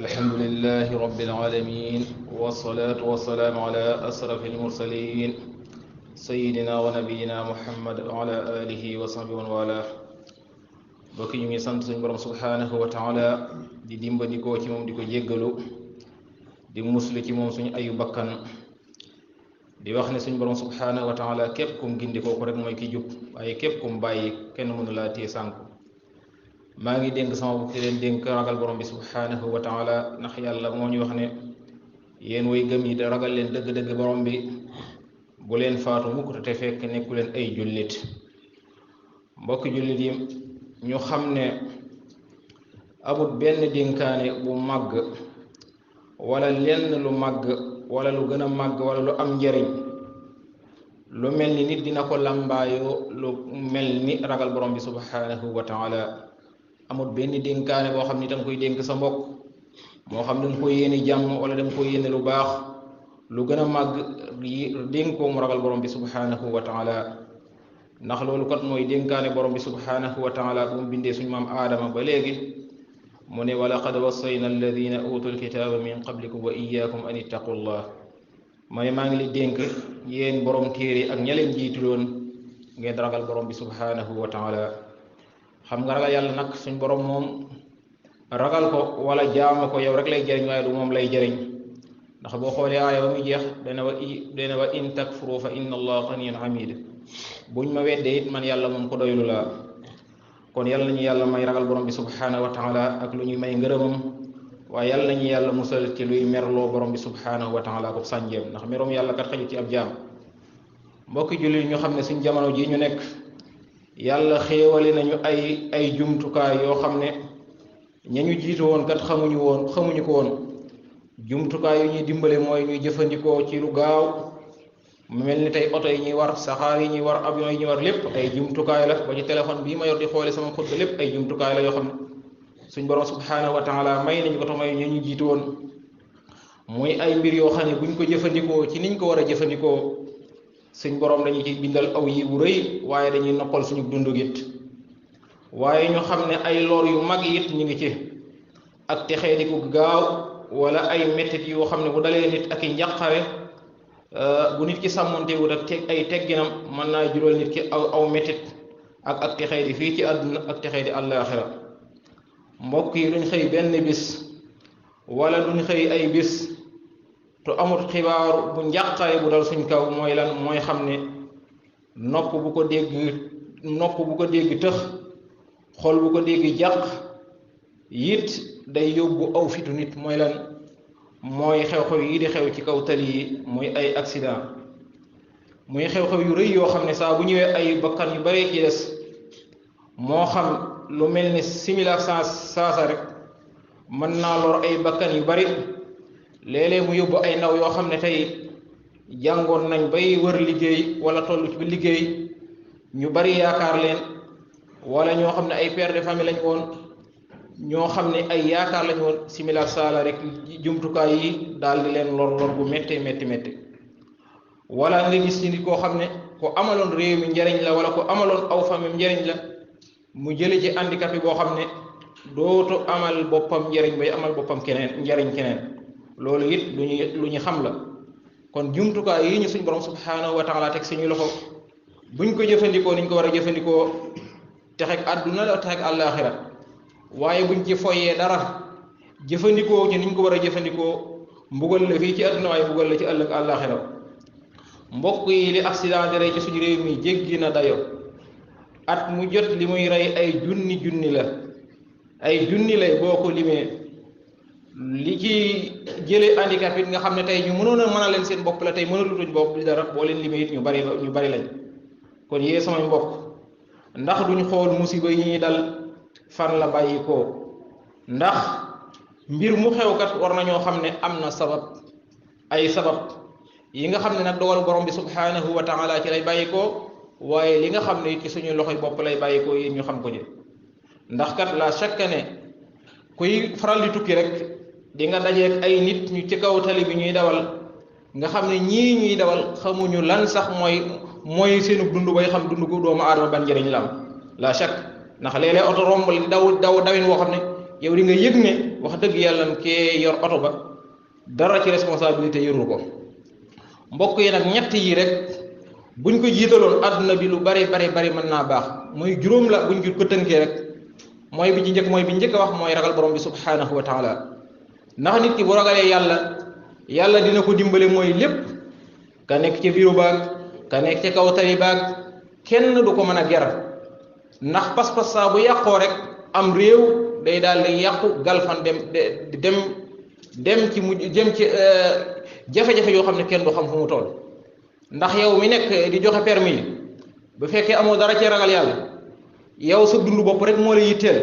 الحمد لله رب العالمين والصلاة والسلام على أشرف المرسلين سيدنا ونبينا محمد وعلى آله وصحبه ومن والاه bokki ñu ngi sant suñu borom subhanahu wa taala di dimbandikoo ci moom di ko jéggalu di muslu ci moom suñu ayu bakkan di wax ne suñu borom subhanahu wa taala képp kum gindikoo ko rek mooy ki jub waaye képp kum bàyyi kenn mënu laa téye sànku maa ngi dénk sama bopp di leen dénk ragal borom bi subhanahu wa taala ndax yàlla moo ñu wax ne yéen way gëm yi da ragal leen dëgg-dëgg borom bi bu leen faatu mukk te fekk nekku leen ay jullit mbokki jullit yi ñu xam ne amut benn dénkaane bu màgg wala lenn lu màgg wala lu gën a màgg wala lu am njariñ lu mel ni nit dina ko làmbaayoo lu mel ni ragal borom bi subhanahu wa taala amut benn dénkaane boo xam ni danga koy dénk sa mbokk moo xam danga koy yéene jàmm wala danga koy yéene lu baax lu gën a màgg dénkoo mu ragal borom bi subhanahu wa taala ndax loolu kat mooy dénkaane borom bi subhanahu wa taala bu mu bindee suñu maam aadama ba léegi mu ne wa laqad wassayna alladina utul kitaaba min qablikum wa iyaakum an ittaqullah ma ne maa ngi li dénk yéen borom téere ak ña leen jiituloon ngeen ragal borom bi subhanahu wa taala xam nga ragal yàlla nag suñ borom moom ragal ko wala jaama ko yow rek lay jëriñ waaye du moom lay jëriñ ndax boo xoolee aaya ba muy jeex dana wa in takfuru fa inna allaha ganiyyun hamid buñ ma weddee it man yàlla moom ko doylu laa kon yàlla nañu yàlla may ragal borom bi subhanahu wa taala ak lu ñuy may ngërëmam waaye yàlla nañu yàlla musal ci luy merloo borom bi subhanahu wa taala ko sànjeem ndax merom yàlla kat xaju ci ab jaam mbokki jullit ñu xam ne suñ jamono ji ñu nekk yàlla xéewale nañu ay jumtukaay yoo xam ne ña ñu jiitu woon kat xamuñu ko woon jumtukaay yu ñuy dimbale mooy ñuy jëfandikoo ci lu gaaw mu mel ni tey oto yi ñuy war saxaar yi ñuy war avion yi ñuy war lépp ay jumtukaay la ba ci téléphone bii ma yor di xoole sama xutba lépp ay jumtukaay la yoo xam ne suñ borom subhanahu wa taala may nañu ko te may ñu jiitu woon muy ay mbir yoo xam ne buñ ko jëfandikoo ci niñ ko war a jëfandikoo suñ borom dañu ci bindal aw yi bu rëy waaye dañuy noppal suñu dund git waaye ñu xam ne ay lor yu mag it ñu ngi ci ak texee di ko gaaw wala ay mettit yoo xam ne bu dalee nit ak i njàqare bu nit ki sàmmonte wut ak ay tegginam mën naa jural nit ki aw mettit ak texee di fii ci àdduna ak texee di àllaaxira mbokk yi duñ xëy benn bis wala duñ xëy ay bis te amut xibaar bu njàqare bu dal suñ kaw mooy lan mooy xam ne nopp bu ko dégg tëx xol bu ko dégg jàq it day yóbbu aw fitu nit mooy lan mooy xew-xew yi di xew ci kaw tali yi muy ay accident muy xew-xew yu rëy yoo xam ne saa bu ñëwee ay bakkan yu bare ci des moo xam lu mel ni simila saasa rek mën naa lor ay bakkan yu bari léeg-léeg mu yóbbu ay ndaw yoo xam ne tey jàngoon nañ bay wër liggéey wala toll ci liggéey ñu bari yaakaar leen wala ñoo xam ne ay père de famille lañ woon ñoo xam ne ay yaakaar lañ woon simila saala rek jumtukaay yi daal di leen lor bu méttee métti wala nga gis ci nit koo xam ne ko amaloon réew mi njariñ la wala ko amaloon aw famille njariñ la mu jële ci handicapé boo xam ne dootu amal boppam njariñ bay amal boppam njariñ keneen loolu it lu ñu xam la kon jumtukaay yi ñu suñ borom subhanahu wa taala teg suñu loxo buñ ko jëfandikoo niñ ko war a jëfandikoo texeg àdduna la texeg àllaaxira waaye buñ ci foyee dara jëfandikoo ci niñ ko war a jëfandikoo mbugal la fii ci àdduna waaye mbugal la ci ëllëg àllaaxira mbokk yi li accident di rey ci suñu réew mi jéggi na dayo at mu jot li muy rey ay junni la ay junni lay boo ko limee li ci jëlee handicap it nga xam ne tey ñu mënoon a mën a leen seen bopp la tey mënalutuñ bopp di dara boo leen limee it ñu bari lañ kon yee samay mbokk ndax duñ xool musiba yi ñuy dal fan la bàyyi ko ndax mbir mu xewkat war nañoo xam ne am na ay sabab yi nga xam ne nag dogal borom bi subhanahu wa taala ci lay bàyyi ko waaye li nga xam ne it ci suñuy loxoy bopp lay bàyyi ko yéen ñu xam ko ji ndax kat la chaque ne kuy faral di tukki rek di nga dajeek ay nit ñu ci kaw tali bi ñuy dawal nga xam ne ñii ñuy dawal xamuñu lan sax mooy seenu dund bay xam dund ko doomu aadama ban njëriñ la am la chaque ndax léeg-léeg oto romb dawin woo xam ne yow di nga yëg ne wax dëgg yàlla kee yor oto ba dara ci responsabilité yoru ko. mbokk yi nag ñett yi rek buñ ko jiitaloon àdduna bi lu bari mën naa baax mooy juróom la buñ ko tënkee rek mooy bi ci njëkk a wax mooy ragal borom bi subhanahu wa taala ndax nit ki bu ragalee yàlla dina ko dimbale mooy lépp ka nekk ca bureau baag ka nekk ca kaw tali baag kenn du ko mën a ger ndax pas-pas saa bu yàqoo rek am réew day daal di yàqu galfan dem ci mujj jëm ci jafe-jafe yoo xam ne kenn du xam fu mu toll ndax yow mi nekk di joxe permis yi bu fekkee amoo dara ci ragal yàlla yow sa dund bopp rek moo la yitteel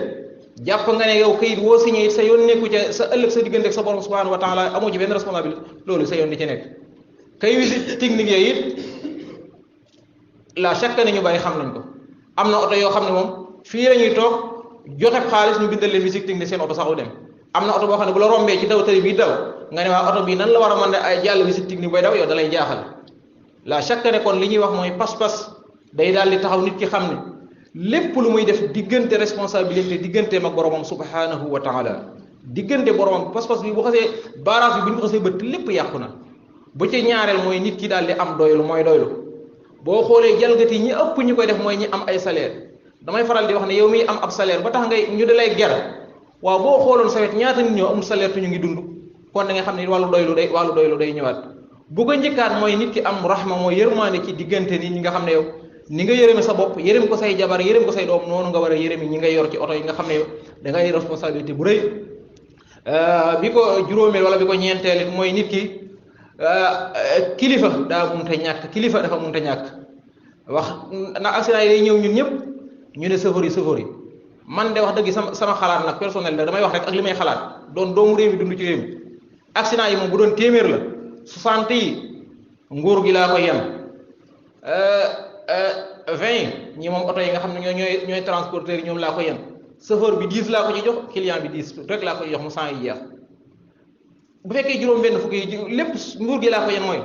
jàpp nga ne yow kayit woo signé it sa yoon nekku ca sa ëllëg sa diggante ak sa borom subhanahu wa taala amoo ci benn responsabilité loolu sa yoon di ci nekk kay visite technique yi it la chaque ne ñu bari xam nañ ko am na oto yoo xam ne moom fii la ñuy toog joxe xaalis ñu bindal leen visite technique seen oto sax du dem am na oto boo xam ne bu la rombee ci daw tali bi daw nga ne waa oto bii nan la war a mën a ay jàll visite technique booy daw yow da lay jaaxal la chaque ne kon li ñuy wax mooy pas-pas day daal di taxaw nit ki xam ne lépp lu muy def diggante responsabilité digganteem ak boromam subhanahu wa taala diggante boromam pas-pas bi bu xasee baaraas bi bu ñu ko xasee bët lépp yàqu na bu ci ñaareel mooy nit ki daal di am doylu mooy doylu boo xoolee jalgati ñi ëpp ñi koy def mooy ñi am ay salaire damay faral di wax ne yow miy am ab salaire ba tax ngay ñu di lay ger waaw boo xooloon sawet ñaata nit ñoo amul salaire te ñu ngi dund kon da nga xam ne wàllu doylu day ñëwaat bu ko njëkkaat mooy nit ki am rahma mooy yërmaande ci diggante nit ñi nga xam ne yow ni nga yërëme sa bopp yërëm ko say jabar yërëm ko say doom noonu nga war a yërëmi ñi nga yor ci oto yi nga xam ne yow da ngay responsabilité bu rëy bi ko juróomeel wala bi ko ñeenteel mooy nit ki kilifa daa munta ñàkk kilifa dafa munta ñàkk wax ndax accident yi day ñëw ñun ñëpp ñu ne sëfër yi man de wax dëgg sama xalaat nag personnel la damay wax rek ak li may xalaat doon doomu réew mi dund ci réew mi accident yi moom bu doon téeméer la 60 yi nguur gi laa ko yem 20 ñi moom oto yi nga xam ne ñooy transporteur yi ñoom laa ko yem chauffeur bi 10 laa ko ci jox client bi 10 rek laa koy jox mu 100 yi jeex bu fekkee juróom benn fukk yi lépp nguur gi laa ko yem mooy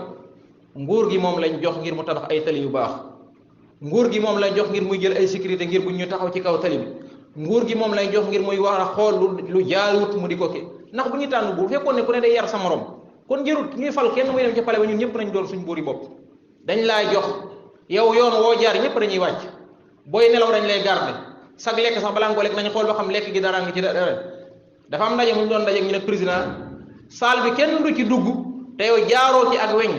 nguur gi moom lañ jox ngir mu tabax ay tali yu baax nguur gi moom lañ jox ngir muy jël ay sécurité ngir bu ñu taxaw ci kaw tali bi nguur gi moom lañ jox ngir muy war a xool lu jaarut mu di ko ki ndax bu ñu tànn bu fekkoon ne ku ne day yar sa morom kon jërut ñuy fal kenn muy dem ci pale ba ñun ñëpp nañ doon suñ buur yi bopp dañ laa jox yow yoon woo jaar ñëpp dañuy wàcc booy nelaw dañ lay garder sag lekk sax balaa nga ko lekk nañ xool ba xam lekk gi dara ngi ci dara dafa am ndaje mu ñu doon ndaje ñu ne président saal bi kenn du ci dugg te yow jaaroo ci ak weñ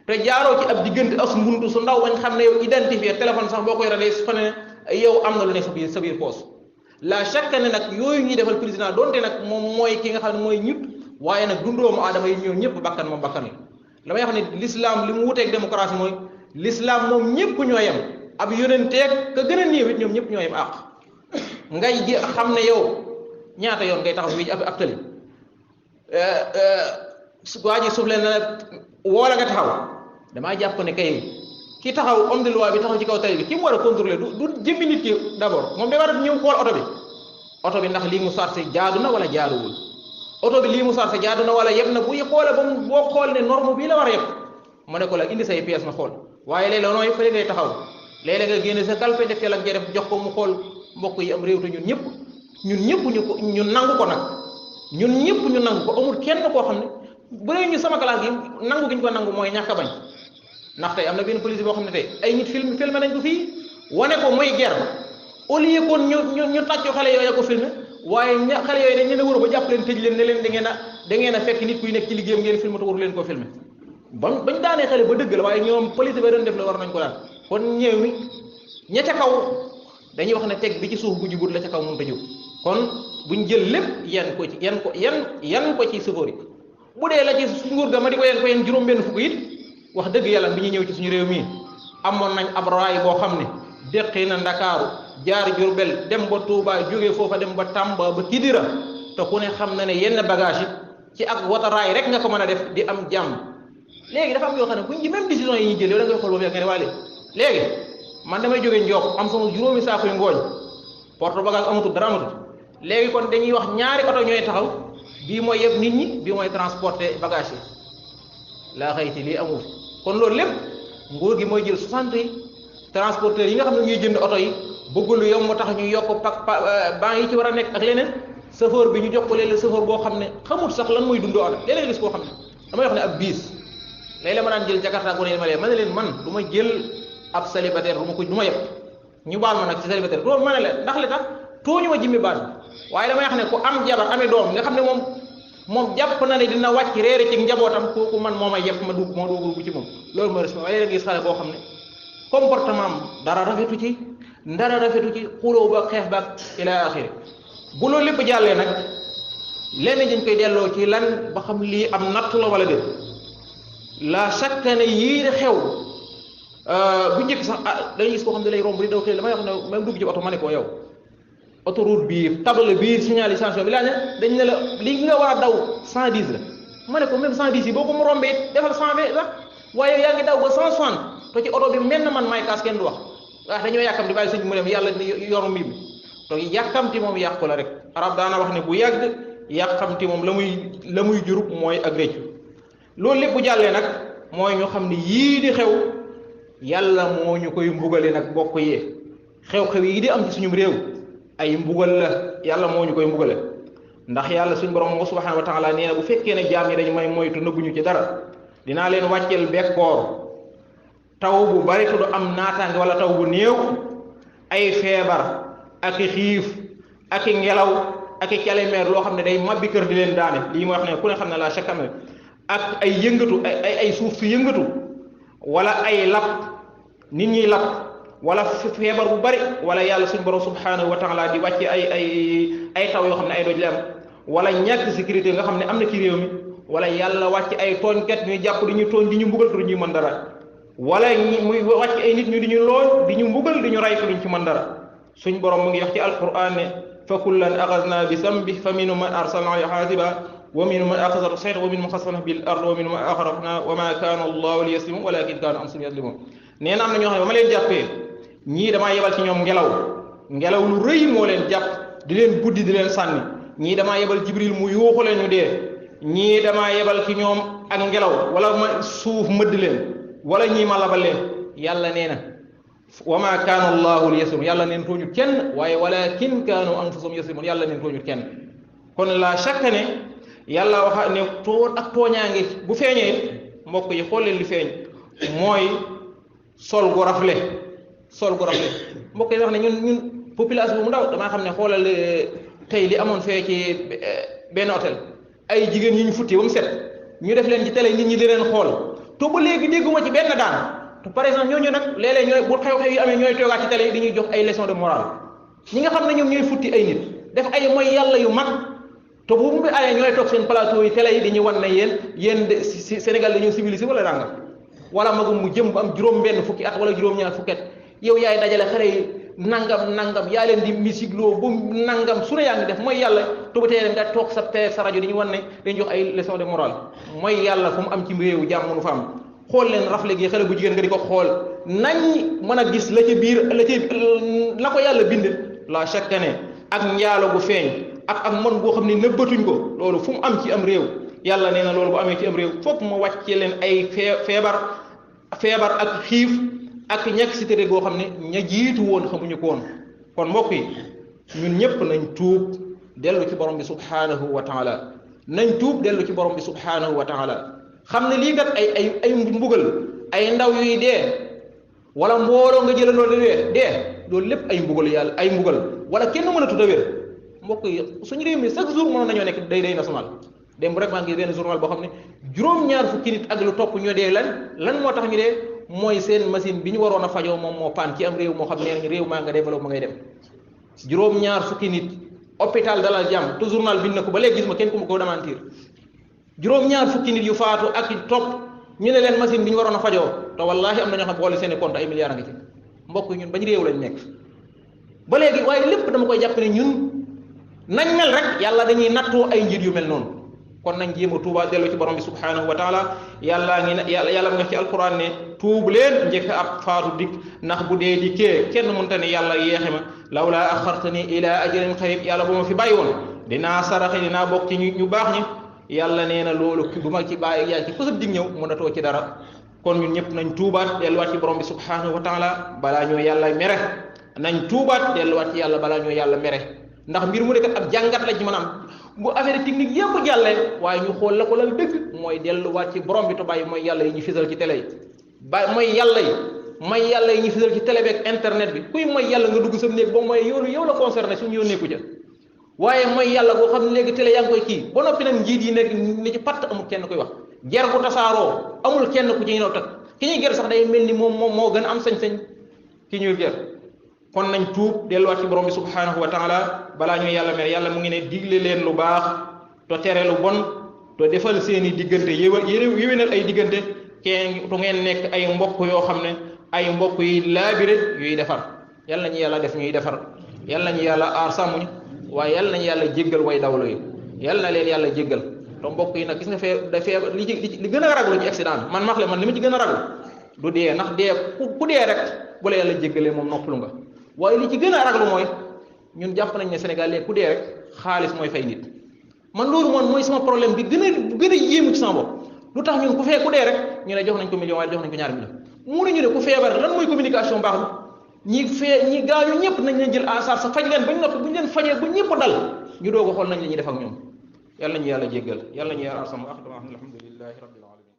te jaaroo ci ab diggante as mbuntu su ndaw wañ xam ne yow identifier téléphone sax boo koy radee su fa ne yow am na lu ne sa biir poos la chaque ne nag yooyu ñuy defal président donte nag moom mooy ki nga xam ne mooy ñëpp waaye nag dundoomu aadama yi ñëw ñëpp bakkan moom bakkan la damay wax ne l'islam li mu wuteeg démocratie mooy l'islam moom ñëpp ñoo yem ab yonenteeg ka gën a néew it ñoom ñëpp ñoo yem àq ngay ji xam ne yow ñaata yoon ngay taxaw fii ab tali waa ji suuf leen na woola nga taxaw damaa jàpp ne kay ki taxaw homme de loi bi taxaw ci kaw tali bi ki mu war a contrôler du jëmmi nit ki d'abord moom day war a ñëw xool oto bi ndax lii mu sarse jaadu na wala jaaduwul oto bi lii mu sarse jaadu na wala yeb na buy xoole ba mu boo xool ne norme bii la war a yeb mu ne ko la indi say pièces ma xool waaye léeg-léeg nooy fële ngay taxaw léeg-léeg nga génne sa kalpe def ca la def jox ko mu xool mbokk yi am réew te ñun ñëpp ñu nangu ko nag ñun ñëpp ñu nangu ko amul kenn koo xam ne bu dee ñu sama classe gi nangu gi ñu ko nangu mooy ñàkk a bañ ndax tey am na benn police boo xam ne tey ay nit filmé nañ ko fii wane ko mooy guerre au lieu kon ñu tàccu xale yooyu ko filmé waaye xale yooyu dañ leen a wër ba jàpp leen tëj leen ne leen da ngeen a fekk nit kuy nekk ci liggéeyam ngeen filmé te waru leen koo filmé bañ daanee xale ba dëgg la waaye ñoom police ba doon def la war nañ ko daan kon ñëw mi ña ca kaw dañuy wax ne teg bi ci suuf bu jubut la ca kaw mënut a jóg kon buñ jël lépp yan ko ci sëfoor yi bu dee la ci nguur ga ma di ko yan juróom-benn fukk it wax dëgg yàlla bi ñu ñëw ci suñu réew mi amoon nañ ab raay boo xam ne déqi na Ndakaaru jaar Jurbel dem ba Touba jógee foofa dem ba Tamba ba Kidira te ku ne xam na ne yenn bagage yi ci ak wata raay rek nga ko mën a def di am jàmm léegi dafa am yoo xam ne buñ ci même décision yi ñuy jël yow da ngay xool boobu nga ne waa léegi man damay jógee Ndiob am sama juróomi saako yu ngooñ porte bagage amatul dara amatul léegi kon dañuy wax ñaari oto ñooy taxaw bii mooy yëpp nit ñi bii mooy transporter bagage yi laa xayti lii amul kon loolu lépp nguur gi mooy jël 60 yi transporteurs yi nga xam ne ñuy jënd oto yi bëgg lu yomb moo tax ñu yokk ban yi ci war a nekk ak leneen chauffeur bi ñu jox ko léeg-léeg chauffeur boo xam ne xamul sax lan mooy dundoo ala léeg-léeg gis koo xam ne damay wax ne ab biis léeg-léeg ma daan jël Jakarta ko ne ma ne leen man du ma jël ab célibataire du ma yëpp ñu baal ma nag ci célibataire loolu ma ne leen ndax li tax tooñu ma jimmi baat waaye damay wax ne ku am jabar amee doom nga xam ne moom jàpp na ne dina wàcc réere ci njabootam kooku man moo may yëpp ma dugg ci moom loolu mooy respect waaye léeg gis xale boo xam ne comportement am dara rafetu ci xuloo ba xeex ba ila axiri bu loolu lépp jàllee nag lenn dañ koy delloo ci lan ba xam lii am natt la wala déet la chaque année yii di xew bu njëkk sax dañuy gis koo xam ne lay romb di daw xëy damay wax ne même dugg ci oto ma ne ko yow autoroute bii table bii signalisation bi laa ne dañ ne la li nga war a daw 110 la ma ne ko même 110 yi boo ko mu rombee it defal 120 la waaye yaa ngi daw ba 160 te ci oto bi mel na man may kaas kenn du wax waaw dañoo yàkkamti bàyyi sëñ mu dem yàlla yoru mbir mi te yàkkamti moom yàqu la rek arab daana wax ne bu yàgg yàkkamti moom la muy jurub mooy ak réccu loolu lépp bu jàllee nag mooy ñu xam ne yii di xew yàlla moo ñu koy mbugale nag bokk yee xew-xew yi di am ci suñu réew ay mbugal la yàlla moo ñu koy mbugale ndax yàlla suñu borom moo subhanahu wa taala nee na bu fekkee ne jaam yi dañu may moytu nëbbuñu ci dara dinaa leen wàcceel bekkoor taw bu bari te du am naataange wala taw bu néew ay feebar ak i xiif ak i ngelaw ak i calemeer loo xam ne day mabbi kër di leen daane lii mooy wax ne ku ne xam ne la chaque année ak ay yëngatu ay suuf fi yëngatu wala ay lap nit ñi lap wala feebar bu bari wala yàlla suñu borom subhanahu wa taala di wàcce ay taw yoo xam ne ay doj la am wala ñàkk sécurité nga xam ne am na ci réew mi wala yàlla wàcc ay tooñkat ñuy jàpp di ñu tooñ di ñu mbugal te du ñuy mën dara wala muy wàcc ay nit ñu di ñu looñ di ñu mbugal di ñu ray te duñ ci mën dara suñ borom mu ngi wax ci alquran ne fa kullan axasna bi sambi fa minhum man arsalna alayhi hasiba wa minhum man axasatu sayt wa minhum man xasafna bil ard wa minhum man axraqna wa ma kana allahu liyaslimu walakin kanu anfusahum yaslimun nee na am na ñoo xam ne ba ma leen jàppee ñii damaa yebal ci ñoom ngelaw lu rëy moo leen jàpp di leen buddi di leen sànni ñii damaa yebal jibril mu yuuxu leen ñu dee ñii damaa yebal ci ñoom ak ngelaw wala ma suuf mëdd leen wala ñii ma labal leen yàlla nee na wa ma kaana allahu liyaslimun yàlla neen tooñut kenn waaye walakin kaanu anfusahum yaslimun yàlla neen tooñut kenn kon la chaque année yàlla waxa ne ak tooñaange bu feeñee mbokk yi xool leen li feeñ mooy sol gu rafle mbokk yi wax ne ñun population bu mu ndaw damaa xam ne xoolal tey li amoon fee ci benn hôtel ay jigéen yi ñu futti ba mu set ñu def leen ci télé nit ñi di leen xool te ba léegi dégguma ci benn daan te par exemple ñooñu nag léeg-léeg ñooy bu xew-xew yi amee ñooy toogaat ci télé yi di ñuy jox ay leçon de morale ñi nga xam ne ñoom ñooy futti ay nit def ay mooy yàlla yu mag te bu mu ayee ñooy toog seen plateau yi télé yi di ñu wan ne yéen de Sénégal dañoo civilisé wala danga wala magum mu jëm ba am juróom-benn fukki at wala juróom-ñaar fukki at yow yaay dajale xale yi nangam yaa leen di musigloo bu nangam su ne yaa ngi def mooy yàlla te ba tey nga toog sa rajo di ñu wan ne dañu jox ay leçon de morale mooy yàlla fu mu am ci réew jàmm mënu fa am xool leen rafle gi xale bu jigéen nga di ko xool nañ mën a gis la ca biir la ko yàlla bind la chaque année ak njaalo gu feeñ ak mon boo xam ne nëbbatuñ ko loolu fu mu am ci am réew yàlla nee na loolu bu amee ci am réew fokk ma wàcce leen ay feebar ak xiif ak ñàkk si tere goo xam ne ña jiitu woon xamuñu ko woon kon mbokk yi ñun ñëpp nañ tuub dellu ci borom bi subhanahu wa taala xam ne lii kat ay mbugal ay ndaw yuy dee wala mbooloo nga jëlandoo dee loolu lépp ay mbugal yàlla ay mbugal wala kenn mën a tudd a wér mbokk yi suñu réew mi chaque jour mënoon nañoo nekk day national démb rek maa ngi benn journal boo xam ne juróom-ñaar fukki nit ak lu topp ñoo dee lan moo tax ñu dee mooy seen machine bi ñu waroon a fajoo moom moo paan ci am réew moo xam ne nañ réew maa nga développé ma ngay dem juróom-ñaar fukki nit hôpital Dalal Jàmm te journal bind na ko ba léegi gis ma kenn ku ma ko démentir juróom-ñaar fukki nit yu faatu ak topp ñu ne leen machine bi ñu waroon a fajoo te wallaahi am na ñoo xam boole seen i compte ay milliards a ngi ci mbokk ñun bañ réew lañ nekk ba léegi waaye lépp dama koy jàpp ne ñun nañ mel rek yàlla dañuy nattoo ay njiit yu mel noonu kon nañ jéem a tuuba dellu ci borom bi subhanahu wa taala yàlla mu nga ci alquran ne tuub leen njëkk ab faatu dikk ndax bu dee dikkee kenn mënta ne yàlla yéexe ma lawla axartani ila ajalin qarib yàlla bu ma fi bàyyi woon dinaa saraxe dinaa bokk ci ñu baax ñi yàlla nee na loolu bu ma ci bàyyi yaa ci pësab dig ñëw mënatoo ci dara kon ñun ñëpp nañ tuubaat delluwaat ci borom bi subhanahu wa taala balaa ñoo yàlla mere nañ tuubaat delluwaat ci yàlla balaa ñoo yàlla mere ndax mbir mu nekk ab jàngat la ci mën a am bu affaire technique yëpp jàllee waaye ñu xool la ko lal dëgg mooy delluwaat ci borom bi te bàyyi mooy yàlla yi ñu fisal ci télé yi bàyyi mooy yàlla yi ñu fisal ci télé bi ak internet bi kuy mooy yàlla nga dugg sa néeg ba mooy yow la concerné suñu yoon nekku ca waaye mooy yàlla boo xam ne léegi télé yaa ngi koy kii ba noppi nag njiit yi nekk ni ci patt amul kenn koy wax ger bu tasaaroo amul kenn ku ci ñëw tag ki ñuy ger sax day mel ni moom moo gën a am sañ-sañ ki ñuy ger kon nañ tuub delluwaat ci borom bi subhanahu wa taala balaa ñuy yàlla mer yàlla mu ngi ne digle leen lu baax to tere lu bon to defal seeni diggante yéwénal ay diggante kenn tu ngeen nekk ay mbokk yoo xam ne ay mbokk yi laabire yuy defar yàlla nañu yàlla def ñuy defar yàlla nañu yàlla aar sàmmuñ waaye yàlla nañu yàlla jéggal way dawlo yi yàlla na leen yàlla jéggal te mbokk yi nag gis nga fee li gën a raglu ci accident man max le man li ma ci gën a raglu du dee ndax dee ku dee rek bu la yàlla jéggalee moom noppalu nga waaye li ci gën a raglu mooy ñun jàpp nañ ne Sénégal léegi ku dee rek xaalis mooy fay nit man loolu moom mooy sama problème bi gën a yéemu ci sama bopp lu tax ñun ku dee rek ñu ne jox nañ ko million waaye jox nañ ko ñaari million mënuñu ne ku feebar lan mooy communication baax bi ñi gaañu ñëpp nañ leen jël en charge sa faj leen bañ noppi bu ñu leen fajee bu ñëpp dal ñu doog a xool nañ la ñuy def ak ñoom yàlla nañu yàlla jéggal yàlla nañu yàlla arsam alhamdulillahi rabbil alamin